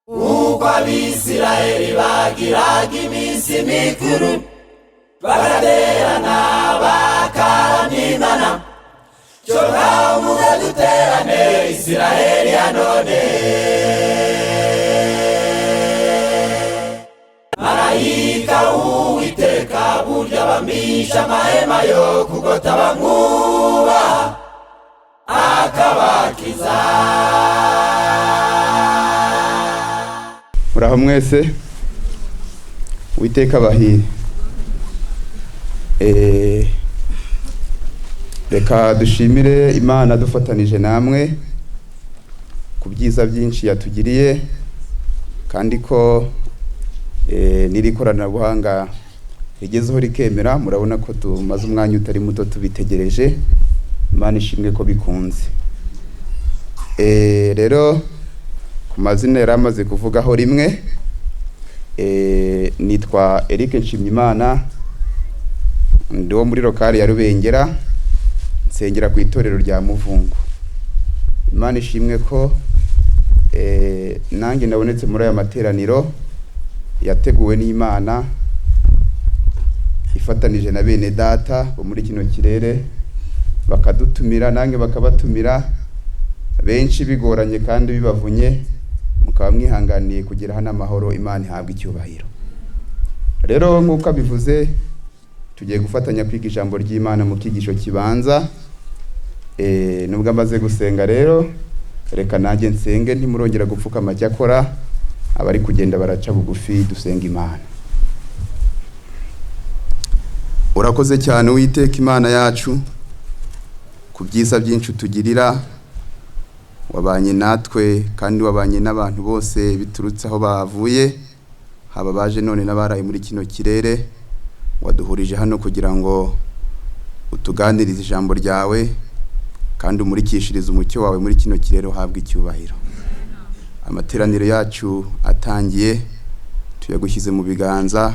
Uko Abisirayeli bagiraga iminsi mikuru, bagaterana bakaramya Imana, cyo ngaho muze duterane, Isirayeli ya none. Marayika w'Uwiteka burya bamisha amahema yo kugota bamwubaha, akabakiza. Muraho mwese, Uwiteka abahire. Reka dushimire Imana dufatanije namwe ku byiza byinshi yatugiriye, kandi ko n'iri koranabuhanga rigezeho rikemera. Murabona ko tumaze umwanya utari muto tubitegereje. Imana ishimwe ko bikunze. Rero ku mazina yari amaze kuvugaho rimwe, nitwa Eric Nshimyimana, ndi wo muri lokari ya Rubengera, nsengera ku itorero rya Muvungu. Imana ishimwe ko nanjye nabonetse muri aya materaniro yateguwe n'Imana ifatanije na bene data bo muri kino kirere, bakadutumira nanjye bakabatumira, benshi bigoranye kandi bibavunye, mukaba mwihanganiye kugera hano amahoro. Imana ihabwa icyubahiro. Rero nk'uko abivuze, tugiye gufatanya kwiga ijambo ry'Imana mu cyigisho kibanza. Nubwo amaze gusenga rero, reka nanjye nsenge, ntimurongera gupfukama, cyakora abari kugenda baraca bugufi, dusenga Imana. Urakoze cyane Uwiteka Imana yacu ku byiza byinshi utugirira. Wabanye natwe kandi wabanye n'abantu bose biturutse aho bavuye, haba baje none n'abaraye muri kino kirere. Waduhurije hano kugira ngo utuganirize ijambo ryawe kandi umurikishirize umucyo wawe muri kino kirere, uhabwe icyubahiro. Amateraniro yacu atangiye, tuyagushyize mu biganza,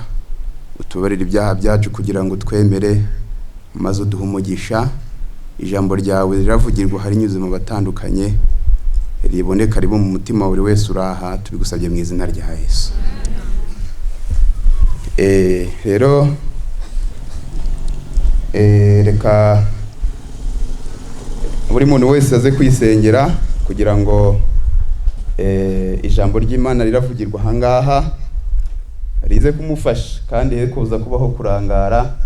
utubarire ibyaha byacu kugira ngo twemere, maze uduhe umugisha. Ijambo ryawe riravugirwa harinyuze mu batandukanye, riboneka ribe mu mutima wa buri wese uraha. Tubigusabye mu izina rya Yesu. Rero reka buri muntu wese aze kwisengera kugira ngo ijambo ry'Imana riravugirwa ahangaha rize kumufasha, kandi he kuza kubaho kurangara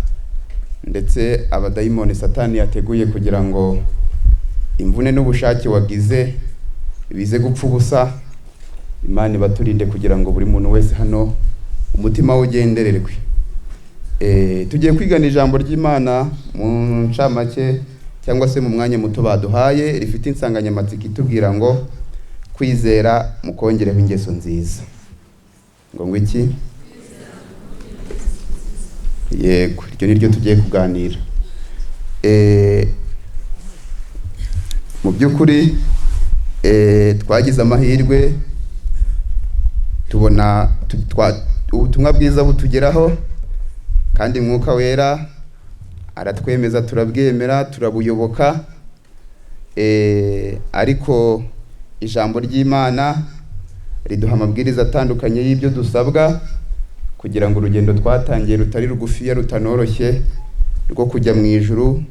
ndetse abadayimoni Satani yateguye kugira ngo imvune n'ubushake wagize bize gupfa ubusa. Imana ibaturinde kugira ngo buri muntu wese hano umutima we ugendererwe. Tugiye kwigana ijambo ry'Imana mu ncamake cyangwa se mu mwanya muto baduhaye, rifite insanganyamatsiko itubwira ngo kwizera mukongereho ingeso nziza. Ngo iki? Yego, iryo ni ryo tugiye kuganira. Mu by'ukuri twagize amahirwe tubona ubutumwa bwiza butugeraho, kandi Mwuka Wera aratwemeza, turabwemera, turabuyoboka. Ariko ijambo ry'Imana riduha amabwiriza atandukanye y'ibyo dusabwa kugira ngo urugendo twatangiye rutari rugufiya, rutanoroshye, rwo kujya mu ijuru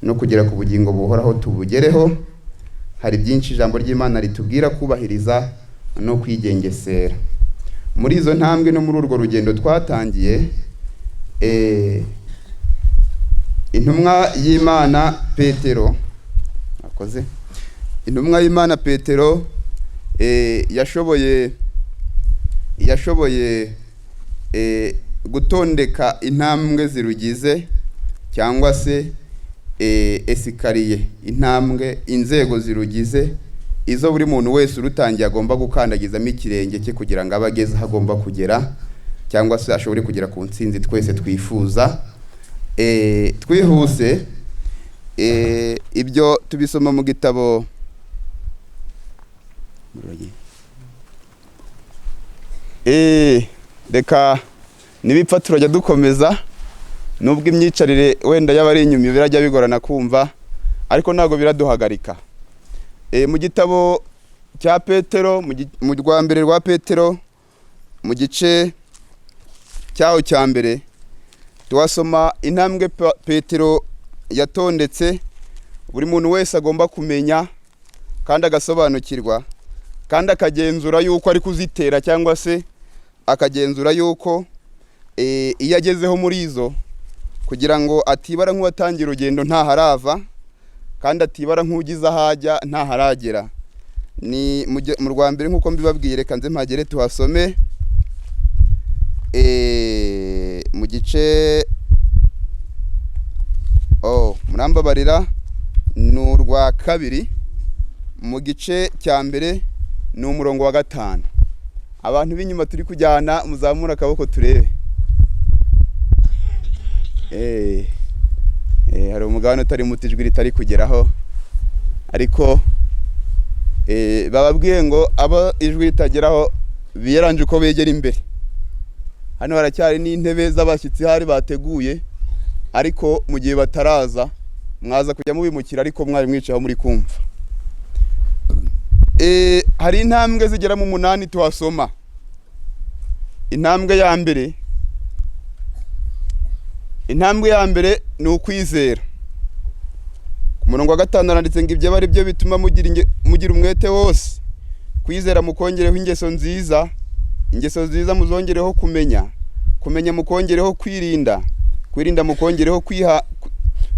no kugera ku bugingo buhoraho tubugereho. Hari byinshi ijambo ry'Imana ritubwira kubahiriza no kwigengesera muri izo ntambwe no muri urwo rugendo twatangiye. Intumwa y'Imana Petero akoze, intumwa y'Imana Petero yashoboye gutondeka intambwe zirugize cyangwa se escalier, intambwe, inzego zirugize, izo buri muntu wese urutangiye agomba gukandagizamo ikirenge cye kugira ngo abe ageze aho agomba kugera, cyangwa se ashobore kugera ku ntsinzi twese twifuza. Twihuse, ibyo tubisoma mu gitabo, reka nibipfa turajya dukomeza, nubwo imyicarire wenda y'abari inyuma birajya bigorana kumva, ariko ntabwo biraduhagarika. Mu gitabo cya Petero, mu rwa mbere rwa Petero, mu gice cyaho cya mbere, tuhasoma intambwe Petero yatondetse buri muntu wese agomba kumenya kandi agasobanukirwa kandi akagenzura yuko ari kuzitera, cyangwa se akagenzura yuko iyo agezeho muri izo, kugira ngo atibara nk'uwatangira urugendo ntaharava, kandi atibara nk'ugize aho ajya ntaharagera. Ni mu rwa mbere nk'uko mbibabwiye, reka nze mpagere tuhasome. Mu gice, oh, murambabarira, ni urwa kabiri, mu gice cya mbere ni umurongo wa 5. Abantu b'inyuma turi kujyana muzamura akaboko turebe. Hari umugabane utari muto ijwi ritari kugeraho, ariko bababwiye ngo abo ijwi ritageraho biyaranje uko begera imbere. Hano haracyari n'intebe z'abashyitsi hari bateguye, ariko mu gihe bataraza mwaza kujya mubimukira, ariko mwari mwicayeho muri kumva. Hari intambwe zigera mu 8 tuhasoma. Intambwe ya mbere, intambwe ya mbere ni ukwizera. Ku murongo wa 5 haranditse ngo ibyo ari byo bituma mugira umwete wose, kwizera mukongereho ingeso nziza, ingeso nziza muzongereho kumenya, kumenya mukongereho kwirinda, kwirinda mukongereho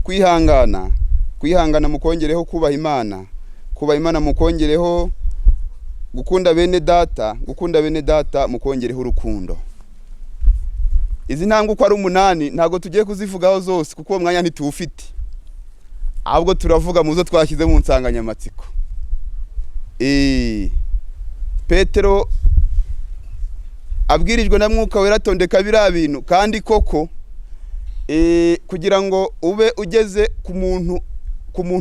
kwihangana, kwihangana mukongereho kubaha Imana, kubaha Imana mukongereho gukunda bene data, gukunda bene data mukongereho urukundo. Izi ntambwe uko ari 8 ntabwo tugiye kuzivugaho zose kuko uwo mwanya ntituwufite, ahubwo turavuga mu zo twashyize mu nsanganyamatsiko. Petero abwirijwe na Mwuka Wera atondeka biriya bintu, kandi koko kugira ngo ube ugeze ku muntu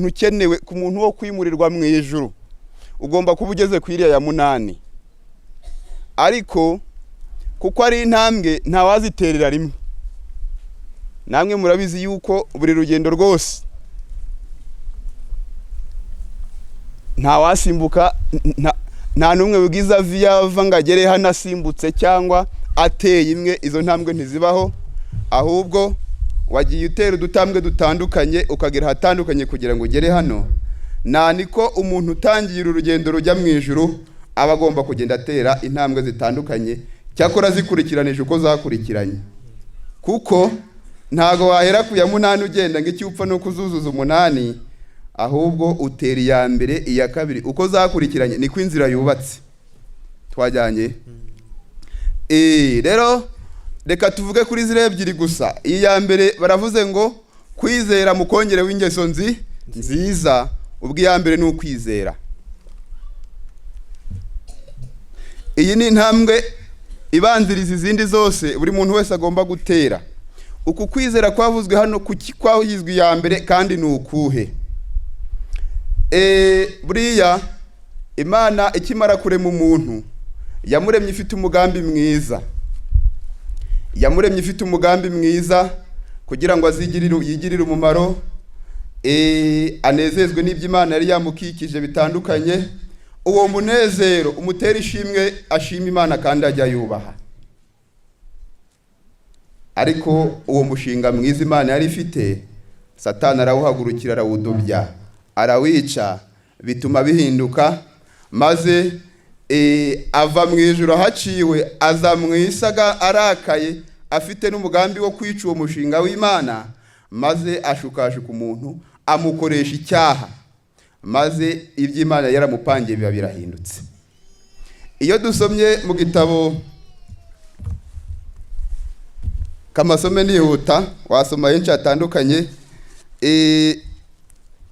ukenewe, ku muntu wo kwimurirwa mu ijuru, ugomba kuba ugeze ku iriya ya 8. Ariko kuko ari intambwe ntawaziterera rimwe. Namwe murabizi yuko buri rugendo rwose ntawasimbuka, nta n'umwe wigiza viyava ngo agere hano asimbutse cyangwa ateye imwe, izo ntambwe ntizibaho, ahubwo wagiye utera udutambwe dutandukanye ukagera ahatandukanye kugira ngo ugere hano. Nta niko umuntu utangira urugendo rujya mu ijuru aba agomba kugenda atera intambwe zitandukanye, cyakora zikurikiranije uko zakurikiranye, kuko ntago wahera ku ya 8 ugenda ngo icyo upfa nuko uzuzuza 8, ahubwo utera iya mbere, iya kabiri, uko zakurikiranye niko inzira yubatse. Twajyanye. Rero reka tuvuge kuri ziriya ebyiri gusa. Iyi ya mbere baravuze ngo kwizera mukongereho ingeso nziza. Ubwo iya mbere ni ukwizera. Iyi ni intambwe ibanziriza izindi zose buri muntu wese agomba gutera. Uku kwizera kwavuzwe hano kuki kwahizwe iya mbere kandi ni ukuhe? Buriya Imana ikimara kurema umuntu yamuremye ifite umugambi mwiza, yamuremye ifite umugambi mwiza kugira ngo yigirire umumaro, anezezwe n'ibyo Imana yari yamukikije bitandukanye. Uwo munezero umutera ishimwe, ashima Imana kandi ajya yubaha. Ariko uwo mushinga mwiza Imana yari ifite, Satani arawuhagurukira, arawudobya, arawica, bituma bihinduka, maze ava mu ijuru ahaciwe aza mu isi arakaye, afite n'umugambi wo kwica uwo mushinga w'Imana, maze ashukashuka umuntu amukoresha icyaha, maze iby'Imana yaramupangiye biba birahindutse. Iyo dusomye mu gitabo kamasome nihuta, wasoma henshi hatandukanye.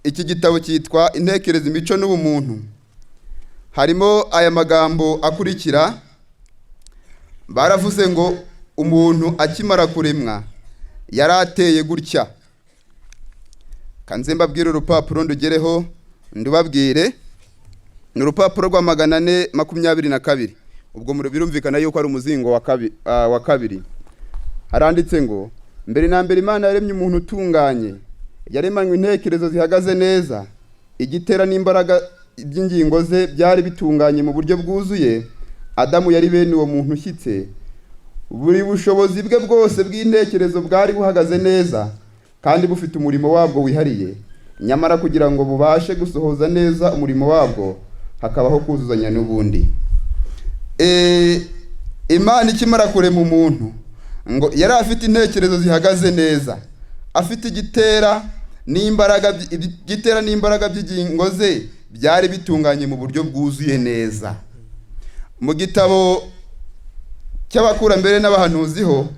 Iki gitabo cyitwa Intekerezo, Imico n'Ubumuntu. Harimo aya magambo akurikira. Baravuze ngo umuntu akimara kuremwa yari ateye gutya. Kanze mbabwire urupapuro ndugereho ndubabwire. Ni urupapuro rwa 422. Ubwo birumvikana yuko ari umuzingo wa kabiri. Haranditse ngo mbere na mbere Imana yaremye umuntu utunganye, yaremanywe intekerezo zihagaze neza, igitera n'imbaraga by'ingingo ze byari bitunganye mu buryo bwuzuye. Adamu yari bene uwo muntu ushyitse. Buri bushobozi bwe bwose bw'intekerezo bwari buhagaze neza kandi bufite umurimo wabwo wihariye. Nyamara kugira ngo bubashe gusohoza neza umurimo wabwo, hakabaho kuzuzanya n'ubundi. Imana ikimara kurema umuntu, ngo yari afite intekerezo zihagaze neza, afite igitera n'imbaraga, igitera n'imbaraga by'ingingo ze byari bitunganye mu buryo bwuzuye neza. Mu gitabo cy'abakurambere n'abahanuzi ho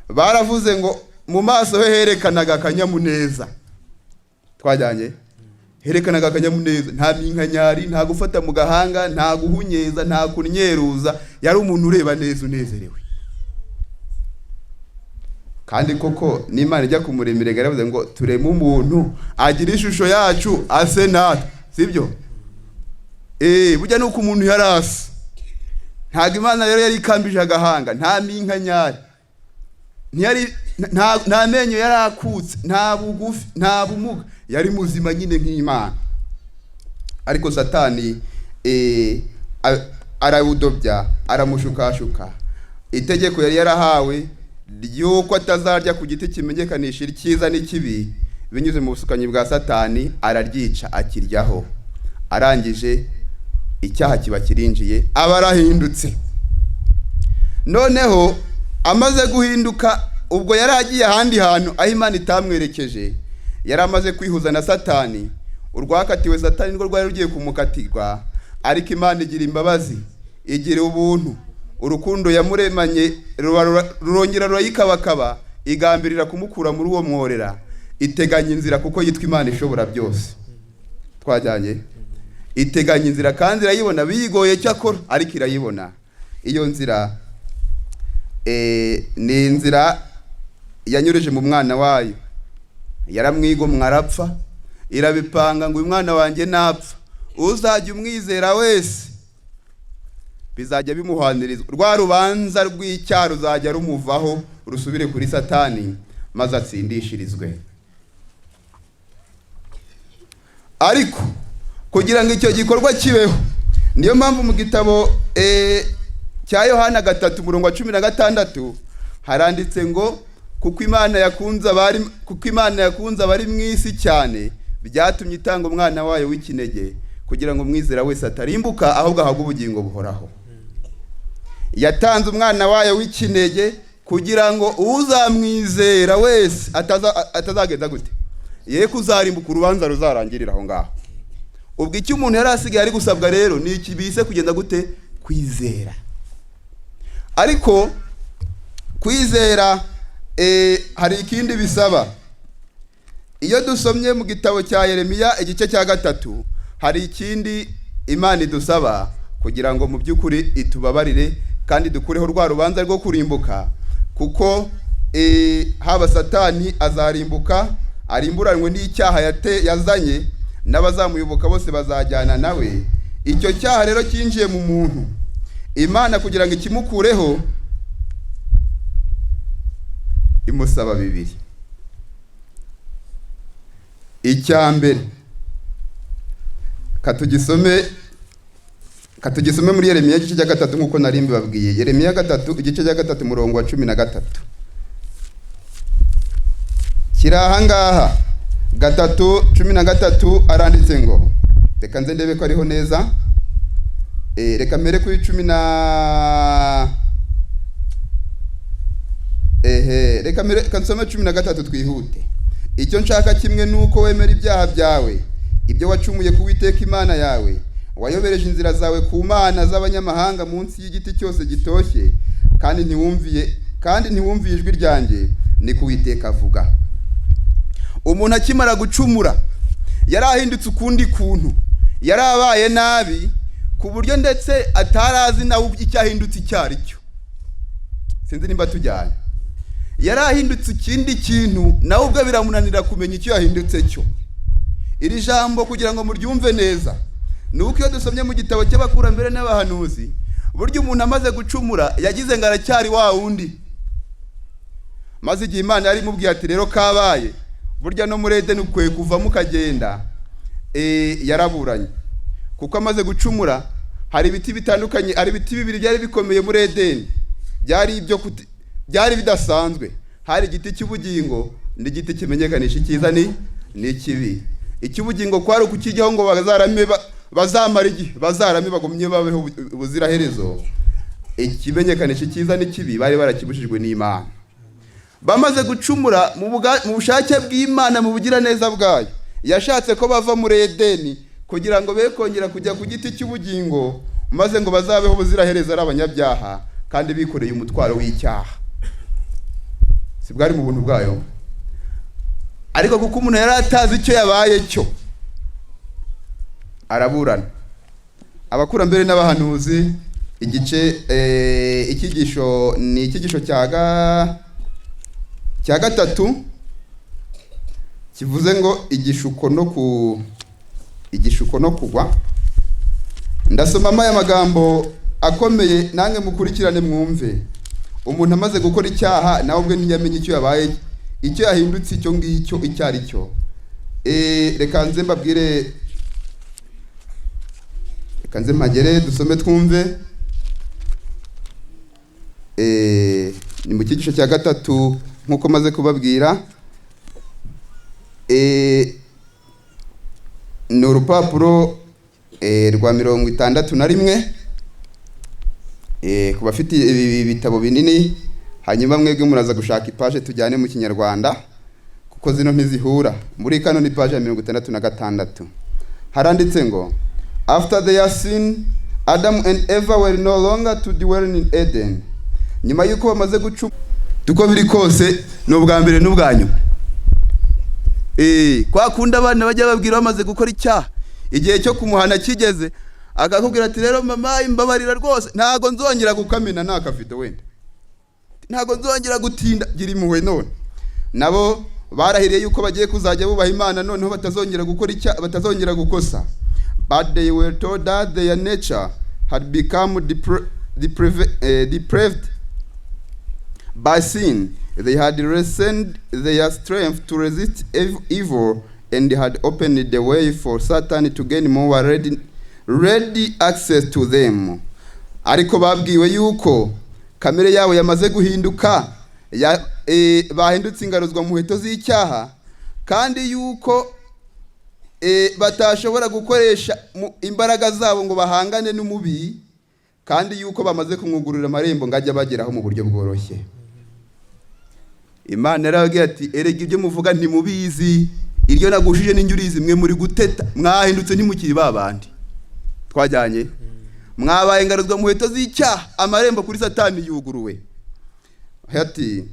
baravuze ngo mu maso he herekanaga akanyamuneza. Twajyanye? Herekanaga akanyamuneza, nta minkanyari, nta gufata mu gahanga, nta guhunyeza, nta kunyeruza. Yari umuntu ureba neza, unezerewe. Kandi koko n'Imana ijya kumuremera yaravuze ngo tureme umuntu agira ishusho yacu, ase natwe, sibyo? Burya nuko umuntu yari asa. Ntabwo Imana rero yari ikambije agahanga, nta minkanyari, ntiyari nta menyo yari akutse, nta bugufi, nta bumuga, yari muzima nyine nk'Imana. Ariko Satani arawudobya, aramushukashuka. Itegeko yari yarahawe ry'uko atazarya ku giti kimenyekanisha icyiza n'ikibi, binyuze mu busukanyi bwa Satani araryica, akiryaho. Arangije icyaha kiba kirinjiye, aba arahindutse. Noneho amaze guhinduka, ubwo yari agiye ahandi hantu aho Imana itamwerekeje, yari amaze kwihuza na Satani. Urwakatiwe Satani nirwo rwari rugiye kumukatirwa. Ariko Imana igira imbabazi, igira ubuntu, urukundo yamuremanye rurongera rurayikabakaba, igambirira kumukura muri uwo mworera, iteganya inzira kuko yitwa Imana ishobora byose. Twajyanye? Iteganya inzira kandi irayibona, bigoye cyakora ariko irayibona. Iyo nzira ni inzira yanyurije mu mwana wayo. Yaramwigomwa arapfa, irabipanga ngo uyu mwana wanjye napfa, uzajya umwizera wese bizajya bimuhanirizwa, rwa rubanza rw'icyaha ruzajya rumuvaho rusubire kuri Satani, maze atsindishirizwe. Ariko kugira ngo icyo gikorwa kibeho, niyo mpamvu mu gitabo cya Yohana 3 umurongo wa 16 haranditse ngo kuko Imana yakunze abari mu isi cyane, byatumye itanga umwana wayo w'ikinege, kugira ngo umwizera wese atarimbuka ahubwo ahabwe ubugingo buhoraho. Yatanze umwana wayo w'ikinege kugira ngo uzamwizera wese atazagenda gute, ye kuzarimbuka, urubanza ruzarangirira aho ngaho. Ubwo icyo umuntu yari asigaye ari gusabwa rero ni iki bise kugenda gute? Kwizera. Ariko kwizera hari ikindi bisaba. Iyo dusomye mu gitabo cya Yeremiya igice cya 3, hari ikindi Imana idusaba kugira ngo mu by'ukuri itubabarire kandi dukureho rwa rubanza rwo kurimbuka, kuko haba Satani azarimbuka arimburanwe n'icyaha yazanye, n'abazamuyoboka bose bazajyana nawe. Icyo cyaha rero cyinjiye mu muntu, Imana kugira ngo ikimukureho imusaba bibiri. Icya mbere katugisome muri Yeremiya igice cya 3 nk'uko nari mbibabwiye. Yeremiya 3 igice cya 3 umurongo wa 13 kiri aha ngaha. 3:13 aranditse ngo, reka nze ndebe ko ariho neza. Reka mbere kuri cumi na ehe, reka nsome 13 twihute. Icyo nshaka kimwe nuko wemera ibyaha byawe, ibyo wacumuye ku Uwiteka Imana yawe, wayobereje inzira zawe ku mana z'abanyamahanga munsi y'igiti cyose gitoshye, kandi ntiwumviye ijwi ryanjye, ni ku Uwiteka avuga. Umuntu akimara gucumura yarahindutse ukundi kuntu, yarabaye nabi ku buryo ndetse atarazi nawe icyahindutse icyo ari cyo. Sinzi nimba tujyanye. Yarahindutse ikindi kintu, nawe ubwo biramunanira kumenya icyo yahindutse cyo. Iri jambo kugira ngo muryumve neza, ni uko iyo dusomye mu gitabo cy'abakurambere n'abahanuzi, burya umuntu amaze gucumura yagize ngo aracyari wa wundi. Maze igihe Imana yari imubwiye ati rero kabaye, burya no muri Edeni ukwiye kuvamo ukagenda, yaraburanye. Kuko amaze gucumura, hari ibiti bitandukanye, hari ibiti bibiri byari bikomeye muri Edeni, byari ibyo byari bidasanzwe. Hari igiti cy'ubugingo n'igiti kimenyekanisha icyiza ni n'ikibi. Icy'ubugingo kwari ukukijyaho ngo bazarame, bazamara igihe, bazarame, bagumye babeho ubuziraherezo. Ikimenyekanisha icyiza n'ikibi bari barakibujijwe n'Imana. Bamaze gucumura, mu bushake bw'Imana, mu bugiraneza bwayo, yashatse ko bava muri Edeni kugira ngo be kongera kujya ku giti cy'ubugingo, maze ngo bazabeho ubuziraherezo ari abanyabyaha kandi bikoreye umutwaro w'icyaha. Si bwari mu buntu bwayo? Ariko kuko umuntu yari atazi icyo yabaye cyo, araburana. Abakurambere n'abahanuzi, igice icyigisho ni icyigisho cya gatatu, kivuze ngo igishuko no kugwa. Ndasomamo aya magambo akomeye, namwe mukurikirane mwumve. Umuntu amaze gukora icyaha, nawe ubwe ntiyamenye icyo yabaye, icyo yahindutse, icyo ngicyo icyo ari cyo. Reka nze mbabwire, reka nze mpagere dusome twumve. Ni mu cyigisho cya gatatu nk'uko maze kubabwira. Ni urupapuro rwa 61 ku bafite ibi bitabo binini. Hanyuma mwebwe muraza gushaka ipaje tujyane mu Kinyarwanda, kuko zino ntizihura. Muri kano ni paje ya 66. Haranditse ngo: "After their sin, Adam and Eva were no longer to dwell in Eden." Nyuma y'uko bamaze guca, uko biri kose ni ubwa mbere n'ubwa nyuma. Kwa kundi abana bajya babwira bamaze gukora icyaha, igihe cyo kumuhana kigeze, akakubwira ati: "Rero mama, imbabarira rwose, ntago nzongera gukamena nta kavido, wenda ntago nzongera gutinda, gira impuhwe." None nabo barahiriye yuko bagiye kuzajya bubaha Imana, noneho batazongera gukora icyaha, batazongera gukosa. But they were told that their nature had become depraved by sin. They had lessened their strength to resist evil and had opened the way for Satan to gain more ready access to them. Ariko babwiwe yuko kamere yabo yamaze guhinduka, bahindutse ingaruzwa muheto z'icyaha, kandi yuko batashobora gukoresha imbaraga zabo ngo bahangane n'umubi, kandi yuko bamaze kumwugururira amarembo ngo ajye abageraho mu buryo bworoshye. Imana yarababwiye ati: "Erega ibyo muvuga ntimubizi, iryo nagushije n'injye urizi. Mwe muri guteta, mwahindutse, ntimukiri ba bandi twajyanye, mwabaye ingaruzwa muheto z'icyaha, amarembo kuri Satani yuguruwe." Ati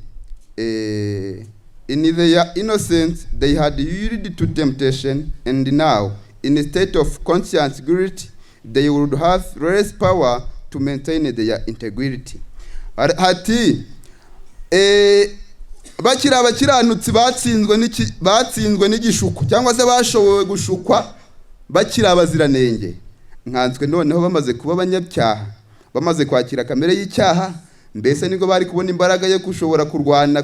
in their innocence they had yielded to temptation, and now in a state of conscious guilt they would have less power to maintain their integrity. Hati bakiri abakiranutsi batsinzwe n'igishuko, cyangwa se bashobowe gushukwa bakiri abaziranenge. Nkanswe noneho bamaze kuba abanyabyaha, bamaze kwakira kamere y'icyaha, mbese nibwo bari kubona imbaraga yo gushobora kurwana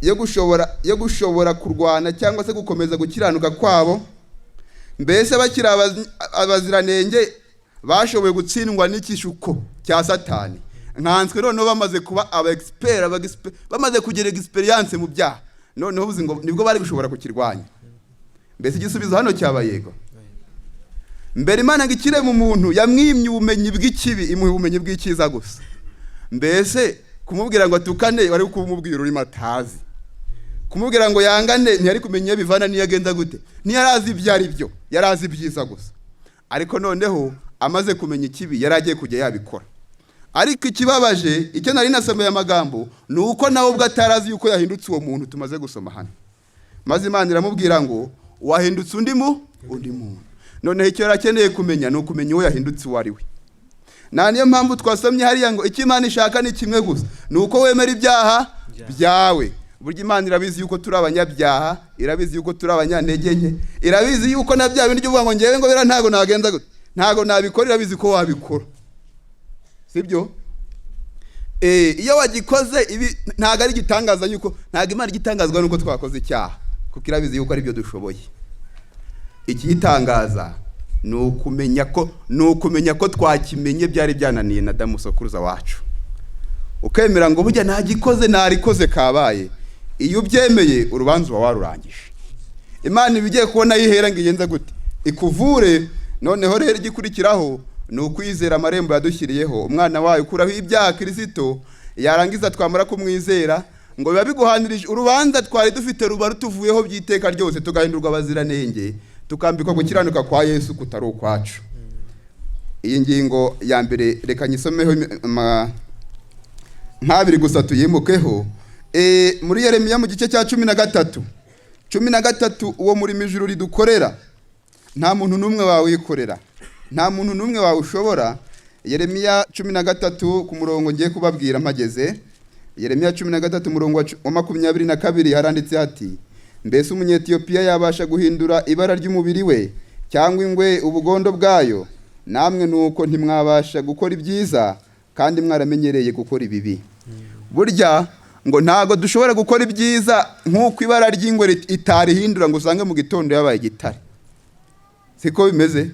yo gushobora kurwana cyangwa se gukomeza gukiranuka kwabo? Mbese bakiri abaziranenge bashoboye gutsindwa n'ikishuko cya Satani, nkanswe noneho bamaze kuba aba expert, bamaze kugira experience mu byaha, noneho uzi ngo nibwo bari gushobora kukirwanya? Mbese igisubizo hano cyaba yego. Mbere Imana ngo ikirema umuntu, yamwimye ubumenyi bw'ikibi, imuha ubumenyi bw'icyiza gusa. Mbese kumubwira ngo atukane, wari kumubwira ururimi atazi. Kumubwira ngo yangane, ntiyari kumenya iyo bivana n'iyo agenda gute, ntiyari azi ibyo ari byo, yari azi ibyiza gusa. Ariko noneho amaze kumenya ikibi, yari agiye kujya yabikora. Ariko ikibabaje, icyo nari nasomeye amagambo, ni uko nawe ubwo atari azi yuko yahindutse uwo muntu tumaze gusoma hano. Maze Imana iramubwira ngo: "Wahindutse undi muntu." Noneho icyo yari akeneye kumenya ni ukumenya uwo yahindutse uwo ari we. Nta niyo mpamvu twasomye hariya ngo icyo Imana ishaka ni kimwe gusa, ni uko wemera ibyaha byawe. Burya Imana irabizi yuko turi abanyabyaha, irabizi yuko turi abanyantege nke, irabizi yuko na bya bindi uvuga ngo ngewe ngo biriya ntabwo nagenza gute, ntabwo nabikora, irabizi ko wabikora, sibyo? Iyo wagikoze, ibi ntabwo ari igitangaza, yuko ntabwo Imana igitangazwa nuko twakoze icyaha, kuko irabizi yuko ari byo dushoboye. Ikigitangaza ni ukumenya ko twakimenye. Byari byananiye na Adamu sokuruza wacu. Ukemera ngo burya ntagikoze, narikoze, kabaye. Iyo ubyemeye, urubanza uba warurangije. Imana iba igiye kubona yihera ngo igenze gute, ikuvure. Noneho rero igikurikiraho ni ukwizera amarembo yadushyiriyeho, umwana wayo ukuraho ibyaha, Kirisito. Yarangiza twamara kumwizera, ngo biba biguhanirije urubanza twari dufite, ruba rutuvuyeho by'iteka ryose, tugahindurwa abaziranenge, tukambikwa gukiranuka kwa Yesu kutari ukwacu. Iyi ngingo ya mbere reka nyisomeho nk'abiri gusa, tuyimukeho. Muri Yeremiya mu gice cya 13, 13, uwo murimo ijuru ridukorera nta muntu n'umwe wawikorera, nta muntu n'umwe wawushobora. Yeremiya 13 ku murongo ngiye kubabwira mpageze, Yeremiya 13 umurongo wa 22, haranditse hati: "Mbese Umunyetiyopiya yabasha guhindura ibara ry'umubiri we, cyangwa ingwe ubugondo bwayo? Namwe nuko ntimwabasha gukora ibyiza kandi mwaramenyereye gukora ibibi." Burya ngo ntabwo dushobora gukora ibyiza nk'uko ibara ry'ingwe itarihindura ngo usange mu gitondo yabaye igitare. Siko bimeze?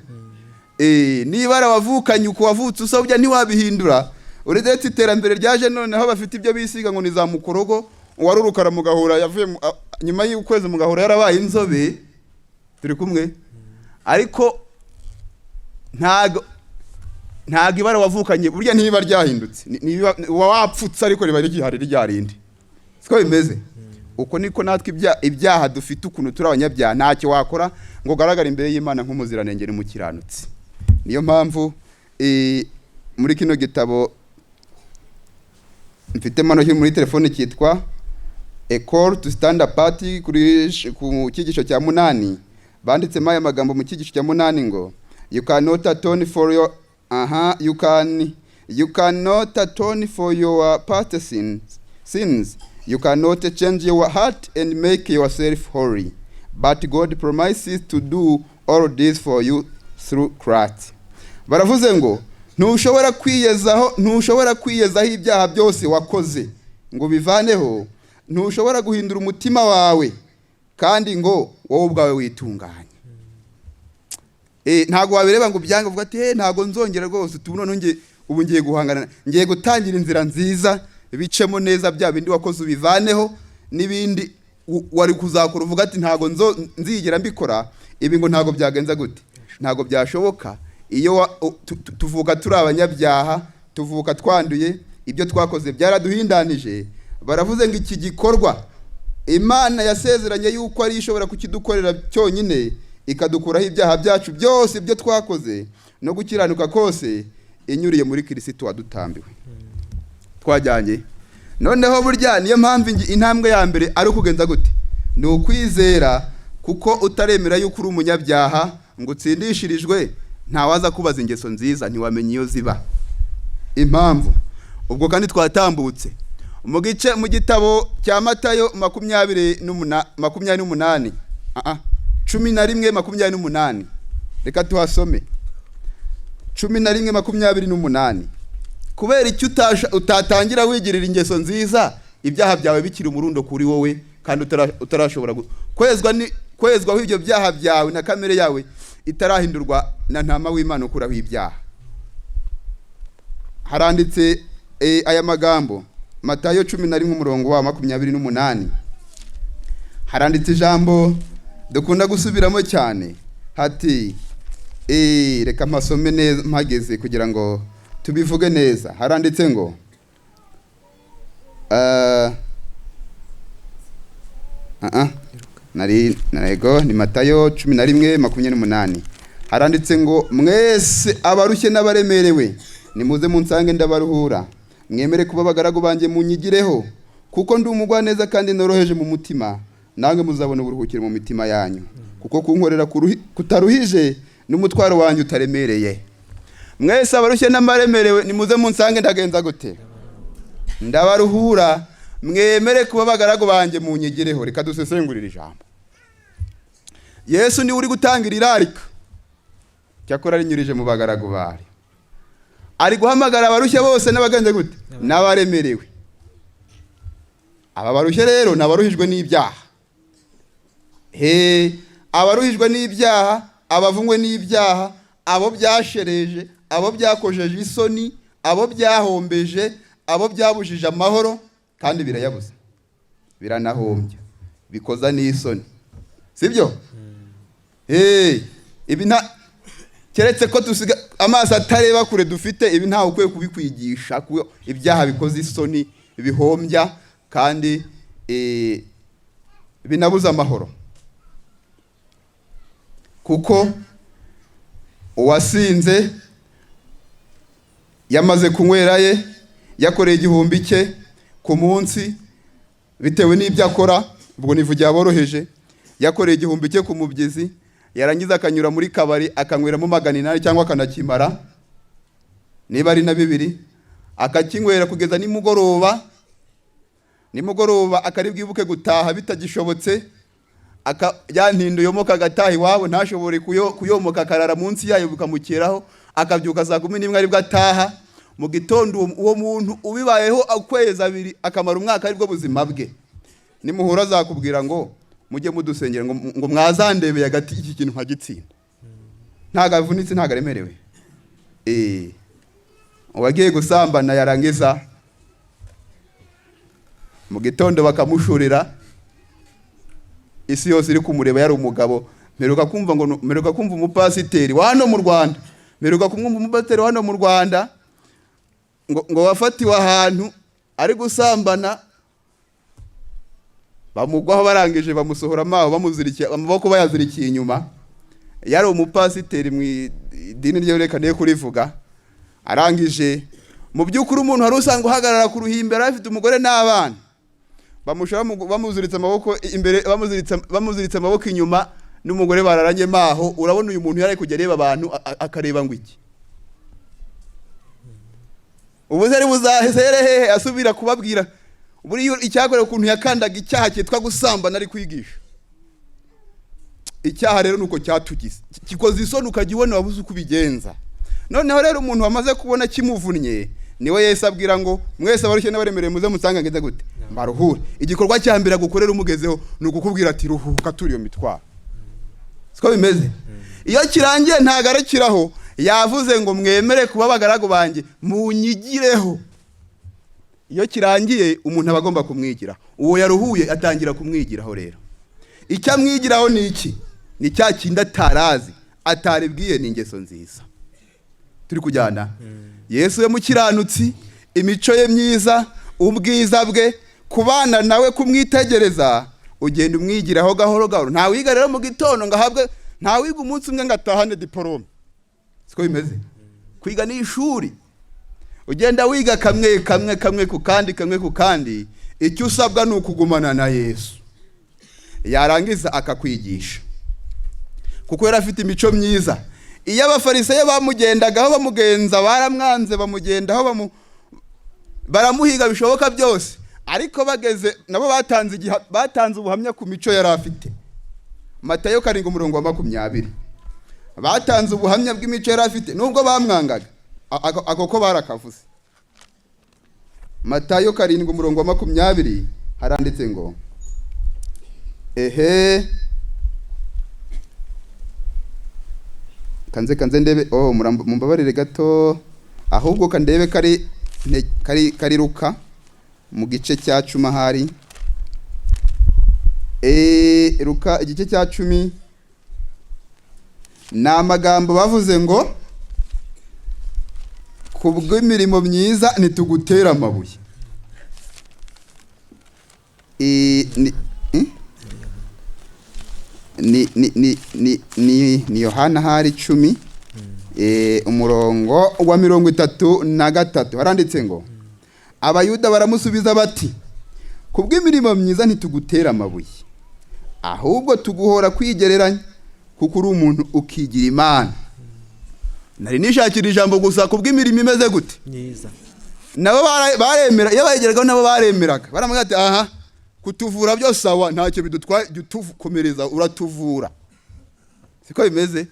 N'ibara wavukanye, uko wavutse usa, burya ntiwabihindura. Uretse iterambere ryaje noneho, bafite ibyo bisiga ngo ni za mukorogo, uwari urukara mugahura yavuye nyuma y'ukwezi mugahura yarabaye inzobe. Turi kumwe? Ariko ntago ibara wavukanye burya ntiba ryahindutse. Uba wapfutse ariko riba rigihari rya rindi. Siko bimeze? Uko niko natwe ibyaha dufite, ukuntu turi abanyabyaha, ntacyo wakora ngo ugaragare imbere y'Imana nk'umuziranenge n'umukiranutsi. Niyo mpamvu muri kino gitabo mfite mano muri telefone cyitwa A Call to Stand Apart, ku cyigisho cya munani banditsemo aya magambo. Mu cyigisho cya munani ngo: "You cannot atone for your aha you can you cannot atone for your past sins. You cannot change your heart and make yourself holy, but God promises to do all this for you through Christ." Baravuze ngo ntushobora kwiyezaho, ntushobora kwiyezaho ibyaha byose wakoze ngo bivaneho, ntushobora guhindura umutima wawe kandi ngo wowe ubwawe witunganye. Ntabwo wabireba ngo ubyange, uvuga ati: "Hey, ntabwo nzongera rwose." Ubu noneho ubu ngiye guhangana, ngiye gutangira inzira nziza, bicemo neza, bya bindi wakoze ubivaneho, n'ibindi wari kuzakora uvuga ati: "Ntabwo nzigera mbikora ibi." Ngo ntabwo byagenza gute? Ntabwo byashoboka. Iyo tuvuka turi abanyabyaha, tuvuka twanduye, ibyo twakoze byaraduhindanije. Baravuze ngo iki gikorwa Imana yasezeranye yuko ari ishobora kukidukorera cyonyine, ikadukuraho ibyaha byacu byose, ibyo twakoze, no gukiranuka kose, inyuriye muri Kirisito wadutambiwe. Twajyanye? Noneho burya niyo mpamvu intambwe ya mbere ari ukugenza gute? Ni ukwizera, kuko utaremera yuko uri umunyabyaha ngo utsindishirijwe, ntawaza kubaza ingeso nziza, ntiwamenya iyo ziba. Impamvu ubwo kandi twatambutse mu gice mu gitabo cya Matayo 28, 11:28, reka tuhasome. 11:28. Kubera icyo utatangira wigirira ingeso nziza, ibyaha byawe bikiri umurundo kuri wowe, kandi utarashobora kwezwa, ni kwezwaho ibyo byaha byawe na kamere yawe itarahindurwa na Ntama w'Imana ukuraho ibyaha? Haranditse aya magambo, Matayo 11 umurongo wa 28, haranditse ijambo dukunda gusubiramo cyane hati, reka mpasome neza mpageze kugira ngo tubivuge neza. Haranditse ngo nari ntego ni Matayo 11:28. Haranditse ngo: "Mwese abarushye n'abaremerewe, nimuze munsange ndabaruhura. Mwemere kuba abagaragu banjye, munyigireho, kuko ndi umugwaneza kandi noroheje mu mutima, namwe muzabona uburuhukiro mu mitima yanyu, kuko kunkorera kutaruhije n'umutwaro wanjye utaremereye." Mwese abarushye n'abaremerewe, nimuze munsange, ndagenza gute? Ndabaruhura. Mwemere kuba abagaragu banjye, munyigireho. Reka dusesengurire ijambo. Yesu niwe uri gutangira irarika, cyakora rinyurije mu bagaragu bari. Ari guhamagara abarushye bose n'abagenze gute? N'abaremerewe. Aba barushye rero ni abaruhijwe n'ibyaha. He, Abaruhijwe n'ibyaha, abavungwe n'ibyaha, abo byashereje, abo byakojeje isoni, abo byahombeje, abo byabujije amahoro, kandi birayabuza, biranahombya, bikoza n'isoni, sibyo? Ibi nta keretse ko dusiga amaso atareba kure dufite, ibi ntawe ukwiye kubikwigisha, kuko ibyaha bikoze isoni, bihombya kandi binabuza amahoro. Kuko uwasinze yamaze kunywera ye, yakoreye 1000 cye ku munsi bitewe n'ibyo akora, ubwo nivugiye aboroheje, yakoreye 1000 cye ku mubyizi, yarangiza akanyura muri kabari akanyweramo 800 cyangwa akanakimara, niba ari na 2, akakinywera kugeza nimugoroba. Nimugoroba akari bwibuke gutaha bitagishobotse, ya ntindo yomoka agataha iwabo, ntashobore kuyomoka, akarara munsi yayo bukamukeraho, akabyuka saa 11 aribwo ataha. Mu gitondo uwo muntu ubibayeho ukwezi abiri, akamara umwaka aribwo buzima bwe, nimuhura azakubwira ngo mujye mudusengera, ngo mwazandebeye hagati iki kintu nkagitsinda. Ntabwo avunitse, ntabwo aremerewe. Uwagiye gusambana, yarangiza mu gitondo bakamushurira, isi yose iri kumureba, yari umugabo. Mperuka kumva ngo mperuka kumva umupasiteri wa hano mu Rwanda, mperuka kumwumva umupasiteri wa hano mu Rwanda ngo wafatiwe ahantu ari gusambana, bamugwaho, barangije bamusohora amaho, bamuzirikiye amaboko, bayazirikiye inyuma. Yari umupasiteri mu idini rye, reka niyo kurivuga. Arangije, mu by'ukuri umuntu wari usanga uhagarara ku ruhimbi, yari afite umugore n'abana, bamushora bamuziritse amaboko imbere, bamuziritse amaboko inyuma, n'umugore bararanye maho. Urabona uyu muntu yari kujya areba abantu, akareba ngo iki? Ubu se ari buzahere hehe asubira kubabwira? Buriya icyakorewe ukuntu yakandaga icyaha cyitwa gusambana ari kwigisha. Icyaha rero nuko cyatugize, kikoze isoni, ukajya ubona wabuze uko ubigenza. Noneho rero umuntu wamaze kubona kimuvunnye, niwe Yesu abwira ngo mwese abarushye n'abaremerewe muze musange ngeze gute? Mbaruhure. Igikorwa cya mbere agukorera umugezeho ni ukukubwira ati ruhuka, turi iyo mitwaro. Siko bimeze? Iyo kirangiye ntagarukiraho, yavuze ngo mwemere kuba abagaragu banjye, munyigireho. Iyo kirangiye umuntu aba agomba kumwigira. Uwo yaruhuye atangira kumwigiraho. Rero icyo amwigiraho ni iki? Ni cya kindi atarazi, ataribwiye, ni ingeso nziza. Turi kujyana? Yesu we mukiranutsi, imico ye myiza, ubwiza bwe, kubana nawe, kumwitegereza, ugenda umwigiraho gahoro gahoro. Ntawiga rero mu gitondo ngo ahabwe, ntawiga umunsi umwe ngo atahane diporome. Siko bimeze? Kwiga ni ishuri, ugenda wiga kamwe kamwe, kamwe ku kandi, kamwe ku kandi. Icyo usabwa ni ukugumana na Yesu, yarangiza akakwigisha, kuko yari afite imico myiza. Iyo abafarisayo bamugendagaho bamugenza, baramwanze, bamugendaho, baramuhiga bishoboka byose, ariko bageze nabo batanze ubuhamya ku mico yari afite. Matayo 7 umurongo wa 20, batanze ubuhamya bw'imico yari afite nubwo bamwangaga. Ako ko barakavuze. Matayo 7 umurongo wa 20 haranditse ngo ehe, kanze ndebe. Oh, mumbabarire gato, ahubwo kandebe kari Luka mu gice cya 10 ahari. Luka igice cya 10, ni amagambo bavuze ngo kubw'imirimo myiza ntitugutera amabuye. Ni eh? Ni Yohana hari 10, umurongo wa 33, haranditse ngo Abayuda baramusubiza bati kubw'imirimo myiza ntitugutera amabuye, ahubwo tuguhora kwigereranya, kuko uri umuntu ukigira Imana. Nari nishakira ijambo gusa, kubw'imirimo imeze gute? Myiza. Nabo baremera, iyo bayigeragaho nabo baremeraga, baramubwira ati aha kutuvura byose sawa, ntacyo bidutwaye, jya utukomereza, uratuvura. Siko bimeze?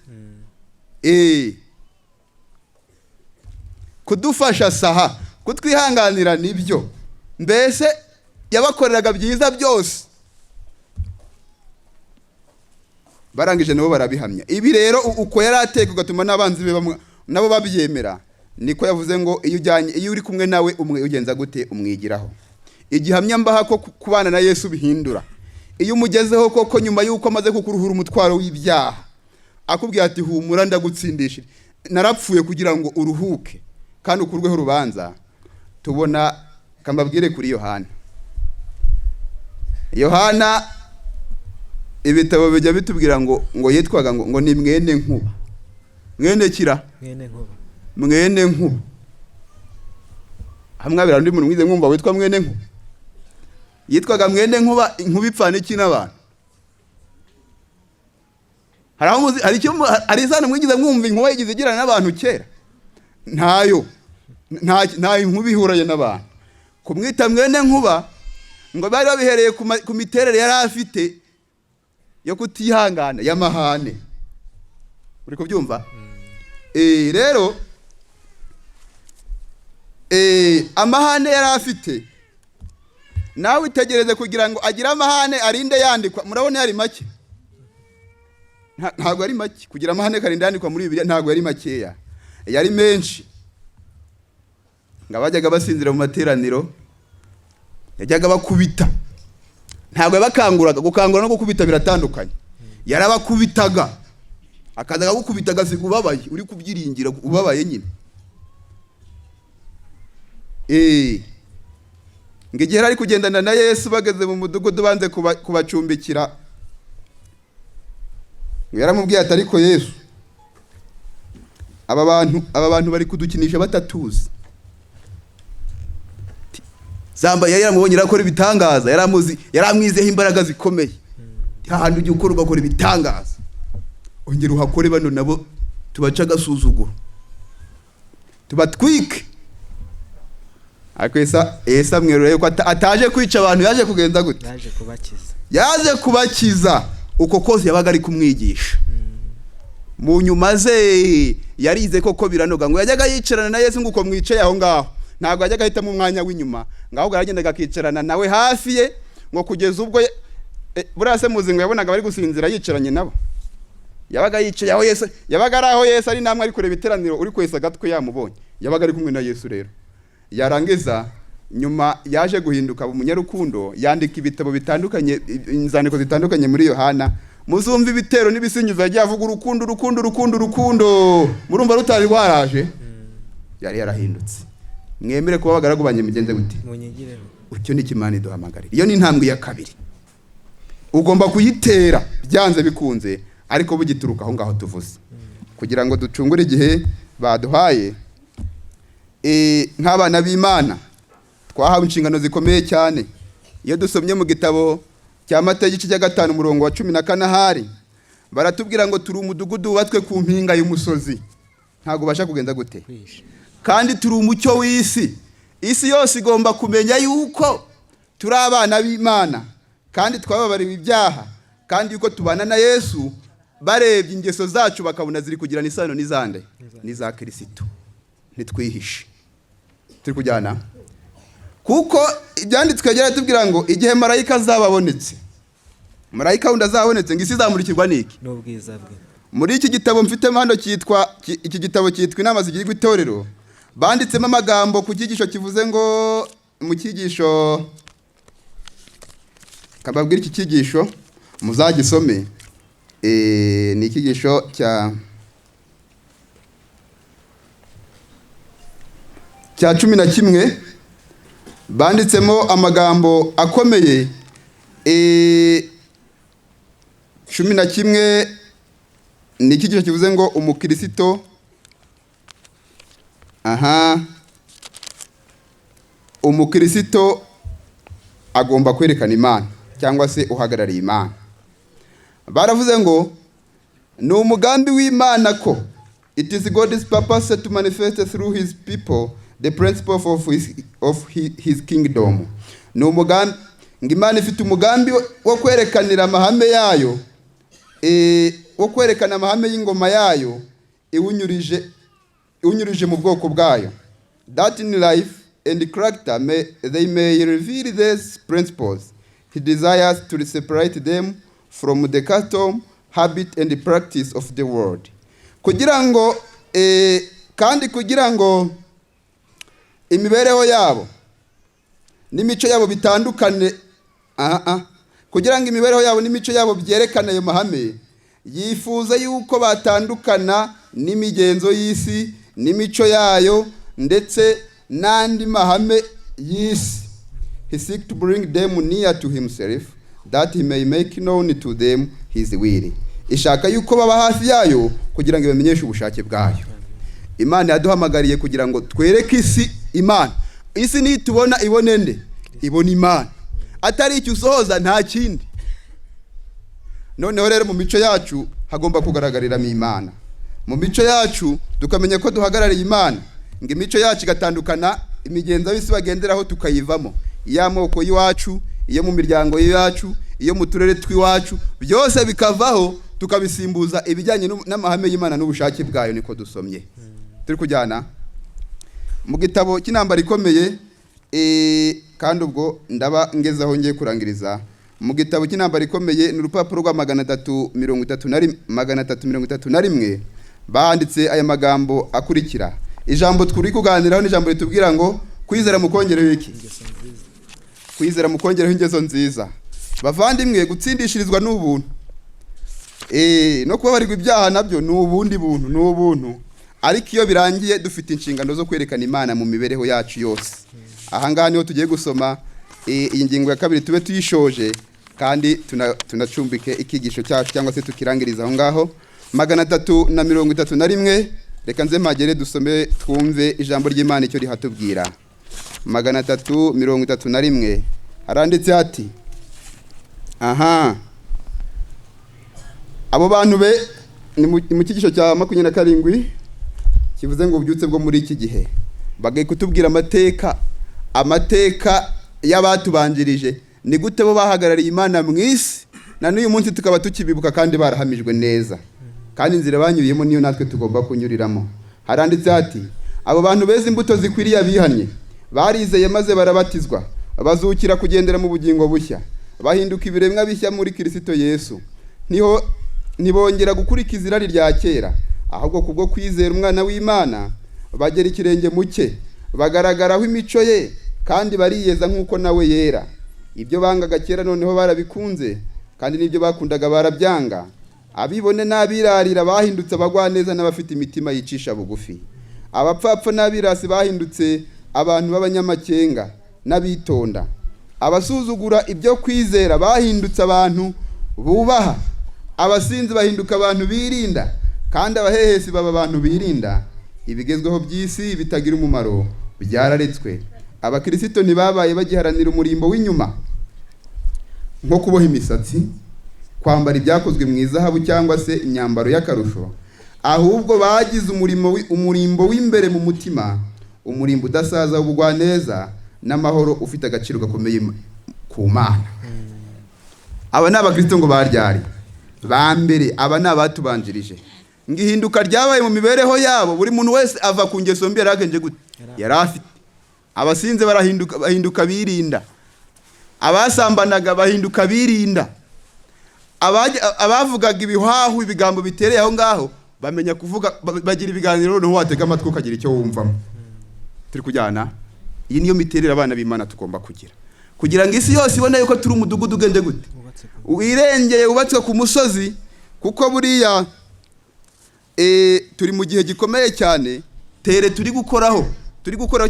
Kudufasha saha, kutwihanganira nibyo, mbese yabakoreraga byiza byose. Barangije nabo barabihamya. Ibi rero uko yari ateka ugatuma n'abanzi be nabo babyemera, niko yavuze ngo iyo ujyanye, iyo uri kumwe nawe umwe ugenza gute? Umwigiraho. Igihamya mbaha ko kubana na Yesu bihindura, iyo umugezeho koko nyuma y'uko amaze kukuruhura umutwaro w'ibyaha, akubwira ati: "Humura, ndagutsindishije, narapfuye kugira ngo uruhuke kandi ukurweho urubanza." Tubona kambabwire kuri Yohana. Yohana, ibitabo bijya bitubwira ngo yitwaga ngo ni mwene Nkuba, mwene kira. Mwene Nkuba. Mwene Nkuba. Hamwe abira undi muntu mwize mwumva witwa mwene Nkuba? Yitwaga mwene Nkuba. Inkuba ipfana iki n'abantu? Hari aho muzi, hari icyo hari isano mwigize mwumva inkuba yigize igirana n'abantu kera? Ntayo, nta inkuba ihuranye n'abantu. Kumwita mwene Nkuba ngo bari babihereye ku miterere yari afite yo kutihangana, y'amahane. Uri kubyumva? Rero amahane yari afite, nawe itegereze kugira ngo agire amahane arinde yandikwa. Murabona yari make? Ntabwo ari make. Kugira amahane karinda yandikwa muri Bibiliya ntabwo yari makeya, yari menshi. Ngo abajyaga basinzira mu materaniro yajyaga bakubita. Ntabwo yabakanguraga. Gukangura no gukubita biratandukanye. Yarabakubitaga, akaza akagukubita, agasiga ubabaye, uri kubyiringira ubabaye nyine. Ngo igihe yari ari kugendana na Yesu, bageze mu mudugudu banze kubacumbikira, ngo yaramubwiye ati: "Ariko Yesu, aba bantu bari kudukinisha batatuzi." Zamba yari yaramubonye arakora ibitangaza, yaramuzi, yaramwizeho imbaraga zikomeye. Hahandi ujya ukora ugakora ibitangaza, ongera uhakore, bano nabo tubace agasuzuguro, tubatwike. Ariko Yesu amwerura yuko ataje kwica abantu, yaje kugenza gute? Yaje kubakiza. Yaje kubakiza. Uko kose yabaga ari kumwigisha. Mu nyuma ze yarize koko biranoga. Ngo yajyaga yicarana na Yesu nguko mwicaye aho ngaho. Ntabwo yajyaga ahitamo umwanya w'inyuma, ngo ahubwo yaragendaga akicarana nawe hafi ye, ngo kugeza ubwo buriya se muzi ngo yabonaga bari gusinzira yicaranye nabo? Yabaga yicaye aho Yesu yabaga ari, aho Yesu ari, namwe ari kureba iteraniro, uri kwesa agatwe yamubonye. Yabaga ari kumwe na Yesu. Rero yarangiza, nyuma yaje guhinduka umunyarukundo, yandika ibitabo bitandukanye, inzandiko zitandukanye. Muri Yohana muzumva ibitero n'ibisingizo yagiye avuga: urukundo, urukundo, urukundo, urukundo. Murumva rutari rwaraje? Yari yarahindutse. Mwemere kuba abagaragu banjye, mugenze gute? Munyigireho. Icyo ni Imana iduhamagarira. Iyo ni intambwe ya kabiri, ugomba kuyitera byanze bikunze, ariko bugituruka aho ngaho tuvuze kugira ngo ducungure igihe baduhaye. Nk'abana b'Imana twahawe inshingano zikomeye cyane. Iyo dusomye mu gitabo cya Matayo igice cya 5 umurongo wa 14, ahari baratubwira ngo turi umudugudu wubatswe ku mpinga y'umusozi, ntabwo ubasha kugenda gute? Kwihisha. Kandi turi umucyo w'isi. Isi yose igomba kumenya yuko turi abana b'Imana kandi twababariwe ibyaha, kandi yuko tubana na Yesu. Barebye ingeso zacu bakabona ziri kugirana isano n'izande? N'iza Kirisito. Ntitwihishe, turi kujyana, kuko ibyanditswe byaratubwira ngo igihe marayika azaba abonetse, marayika wundi azabonetse, ngo isi izamurikirwa n'iki? N'ubwiza bwe. Muri iki gitabo mfitemo hano cyitwa iki gitabo cyitwa Inama Zigirwa Itorero, banditsemo amagambo ku cyigisho kivuze ngo, mu cyigisho kababwira, iki cyigisho muzagisome. Ni icyigisho cya 11. Banditsemo amagambo akomeye. 11 ni icyigisho kivuze ngo umukirisito, aha, umukirisito agomba kwerekana Imana cyangwa se uhagarariye Imana. Baravuze ngo ni umugambi w'Imana ko it is God's purpose to manifest through his people the principle of his kingdom. Ni umugambi ngo Imana ifite umugambi wo kwerekanira amahame yayo, wo kwerekana amahame y'ingoma yayo iwunyurije mu bwoko bwayo, that in life and character they may reveal these principles. He desires to separate them from the custom, habit and practice of the world. Kugira ngo kandi kugira ngo imibereho yabo n'imico yabo bitandukane, aha, kugira ngo imibereho yabo n'imico yabo byerekane ayo mahame, yifuza yuko batandukana n'imigenzo y'isi n'imico yayo ndetse n'andi mahame y'isi. He seek to bring them near to himself, that he may make known to them his will. Ishaka yuko baba hafi yayo kugira ngo ibamenyeshe ubushake bwayo. Imana yaduhamagariye kugira ngo twereke isi Imana. Isi nitubona ibone nde? Ibona Imana. Atari icyo usohoza, nta kindi. Noneho rero mu mico yacu hagomba kugaragariramo Imana. Mu mico yacu tukamenya ko duhagarariye Imana, ngo imico yacu igatandukana imigenzo y'isi bagenderaho, tukayivamo, iy'amoko y'iwacu, iyo mu miryango y'iwacu, iyo mu turere tw'iwacu, byose bikavaho, tukabisimbuza ibijyanye n'amahame y'Imana n'ubushake bwayo. Niko dusomye. Turi kujyana mu gitabo cy'Intambara Ikomeye, kandi ubwo ndaba ngeze aho ngiye kurangiriza. Mu gitabo cy'Intambara Ikomeye, ni urupapuro rwa 331, banditse aya magambo akurikira. Ijambo turi kuganiraho ni ijambo ritubwira ngo kwizera mukongereho iki? Kwizera mukongereho ingeso nziza. Bavandimwe, gutsindishirizwa ni ubuntu, no kubabarirwa ibyaha nabyo ni ubundi buntu, ni ubuntu. Ariko iyo birangiye, dufite inshingano zo kwerekana Imana mu mibereho yacu yose. Ahangaha niho tugiye gusoma iyi ngingo ya kabiri, tube tuyishoje kandi tunacumbike ikigisho cyacu, cyangwa se tukirangiriza aho ngaho. 331, reka nze mpagere, dusome, twumve ijambo ry'Imana icyo rihatubwira. 331, haranditse hati: aha, abo bantu be, ni mu cyigisho cya 27 kivuze ngo ububyutse bwo muri iki gihe. Bagiye kutubwira amateka y'abatubanjirije, ni gute bo bahagarariye Imana mu isi, na n'uyu munsi tukaba tukibibuka kandi barahamijwe neza, kandi inzira banyuriyemo niyo natwe tugomba kunyuriramo. Haranditse hati: abo bantu beza imbuto zikwiriye abihannye. Barizeye maze barabatizwa, bazukira kugendera mu bugingo bushya, bahinduka ibiremwa bishya muri Kirisito Yesu. Niho ntibongera gukurikiza irari rya kera, ahubwo kubwo kwizera Umwana w'Imana bagera ikirenge mu cye, bagaragaraho imico ye, kandi bariyeza nk'uko nawe yera. Ibyo bangaga kera noneho barabikunze, kandi n'ibyo bakundaga barabyanga. Abibone n'abirarira bahindutse abagwaneza n'abafite imitima yicisha bugufi. Abapfapfa n'abirasi bahindutse abantu b'abanyamakenga n'abitonda. Abasuzugura ibyo kwizera bahindutse abantu bubaha. Abasinzi bahinduka abantu birinda, kandi abahehesi baba abantu birinda. Ibigezweho by'isi bitagira umumaro byararetswe. Abakirisito ntibabaye bagiharanira umurimbo w'inyuma, nko kuboha imisatsi, kwambara ibyakozwe mu izahabu cyangwa se imyambaro y'akarusho. Ahubwo bagize umurimbo w'imbere mu mutima, umurimbo udasaza w'ubugwaneza n'amahoro, ufite agaciro gakomeye ku Mana. Aba ni abakristo ngo baryari ba mbere, aba ni abatubanjirije. Ngo ihinduka ryabaye mu mibereho yabo, buri muntu wese ava ku ngeso mbi yari agenje gute, yari afite. Abasinze barahinduka, bahinduka birinda. Abasambanaga bahinduka birinda. Abavugaga ibihahu, ibigambo bitereye aho ngaho, bamenya kuvuga, bagira ibiganiro noneho watega amatwi ukagira icyo wumvamo. Turi kujyana? Iyi niyo miterere abana b'Imana tugomba kugira, kugira ngo isi yose ibone yuko turi umudugudu ugende gute? Wubatse ku Wirengeye, wubatswe ku musozi. Kuko buriya turi mu gihe gikomeye cyane. Terrain turi gukoraho,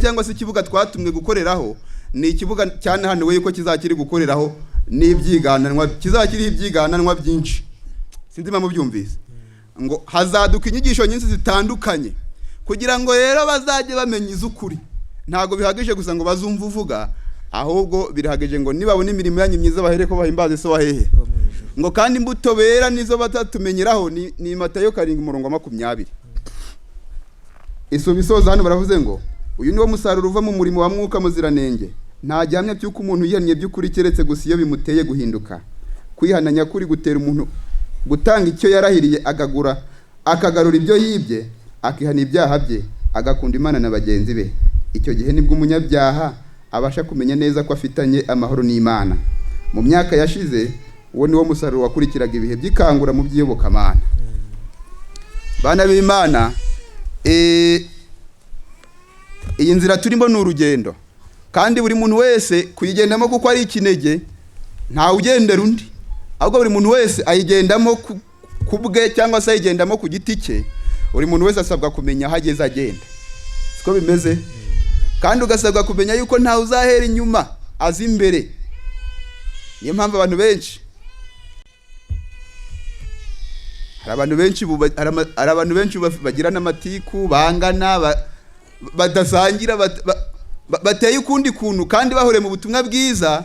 cyangwa se ikibuga twatumwe gukoreraho, ni ikibuga cyanahanuwe yuko kizakiri gukoreraho n'ibyigananwa, kizakiriho ibyigananwa byinshi. Sinzi impamvu byumvise ngo hazaduka inyigisho nyinshi zitandukanye. Kugira ngo rero bazajye bamenya iz'ukuri, ntabwo bihagije gusa ngo bazumve uvuga, ahubwo birahagije ngo nibabona imirimo yanyu myiza bahere ko bahimbaze So wa hehe? Wo mu ijuru. Ngo kandi imbuto bera nizo bazatumenyeraho. Ni Matayo 7, umurongo wa 20. Isuba isoza hano baravuze ngo uyu niwo musaruro uva mu murimo wa Mwuka Muziranenge. Nta gihamya cy'uko umuntu yihannye by'ukuri, keretse gusa iyo bimuteye guhinduka. Kwihana nyakuri gutera umuntu gutanga icyo yarahiriye, agagura, akagarura ibyo yibye, akihana ibyaha bye, agakunda Imana na bagenzi be. Icyo gihe nibwo umunyabyaha abasha kumenya neza ko afitanye amahoro n'Imana. Mu myaka yashize Uwo ni wo musaruro wakurikiraga ibihe by'ikangura mu by'iyobokamana. Bana b'Imana, iyi nzira turimo ni urugendo, kandi buri muntu wese kuyigendamo kuko ari ikinege, ntawe ugendera undi, ahubwo buri muntu wese ayigendamo ku bwe cyangwa se ayigendamo ku giti cye. Buri muntu wese asabwa kumenya aho ageze agenda, siko bimeze? Kandi ugasabwa kumenya yuko ntawe uzahera inyuma aza imbere. Niyo mpamvu abantu benshi, hari abantu benshi hari abantu benshi bagira n'amatiku, bangana, badasangira, bateye ukundi kuntu kandi bahuriye mu butumwa bwiza.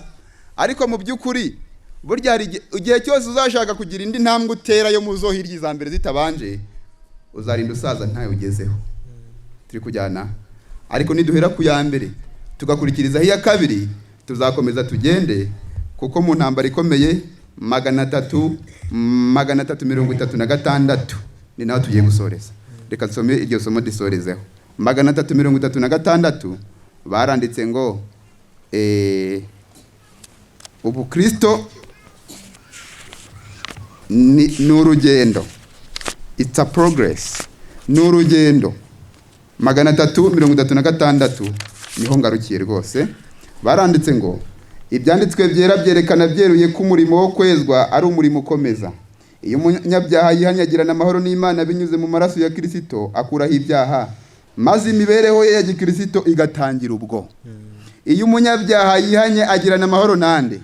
Ariko mu by'ukuri burya hari igihe cyose uzashaka kugira indi ntambwe utera yo mu zo hirya iza mbere zitabanje, uzarinda usaza ntayo ugezeho. Turi kujyana? Ariko niduhera ku ya mbere tugakurikirizaho iya kabiri, tuzakomeza tugende, kuko mu ntambara ikomeye 336 ni naho tugiye gusoreza. Reka nsome iryo somo disorezeho. 336 baranditse ngo ubukristo ni urugendo, it's a progress, ni urugendo. 336 niho ngarukiye rwose. Baranditse ngo ibyanditswe byera byerekana byeruye ko umurimo wo kwezwa ari umurimo ukomeza. Iyo umunyabyaha yihanyagirana amahoro n'Imana binyuze mu maraso ya Kirisito, akuraho ibyaha, maze imibereho ye ya gikirisito igatangira ubwo. Iyo umunyabyaha yihanye, agirana amahoro nande?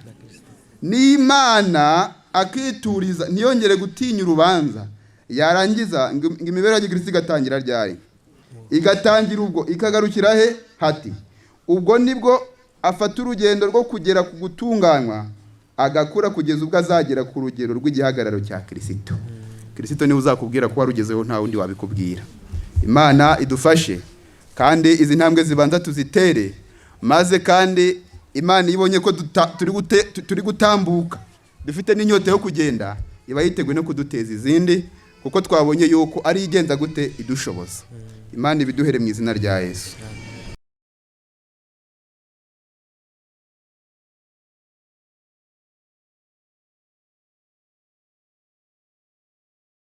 N'Imana, akituriza, ntiyongere gutinya urubanza. Yarangiza ngo imibereho ya gikirisito igatangira ryari? Igatangira ubwo, ikagarukira he? Hati ubwo nibwo afata urugendo rwo kugera ku gutunganywa, agakura kugeza ubwo azagera ku rugero rw'igihagararo cya Kirisito. Kirisito niwe uzakubwira ko warugezeho, nta wundi wabikubwira. Imana idufashe, kandi izi ntambwe zibanza tuzitere, maze kandi Imana iyo ibonye ko turi gutambuka, dufite n'inyota yo kugenda, iba yiteguye no kuduteza izindi, kuko twabonye yuko ari igenza gute idushoboza. Imana ibiduhere mu izina rya Yesu.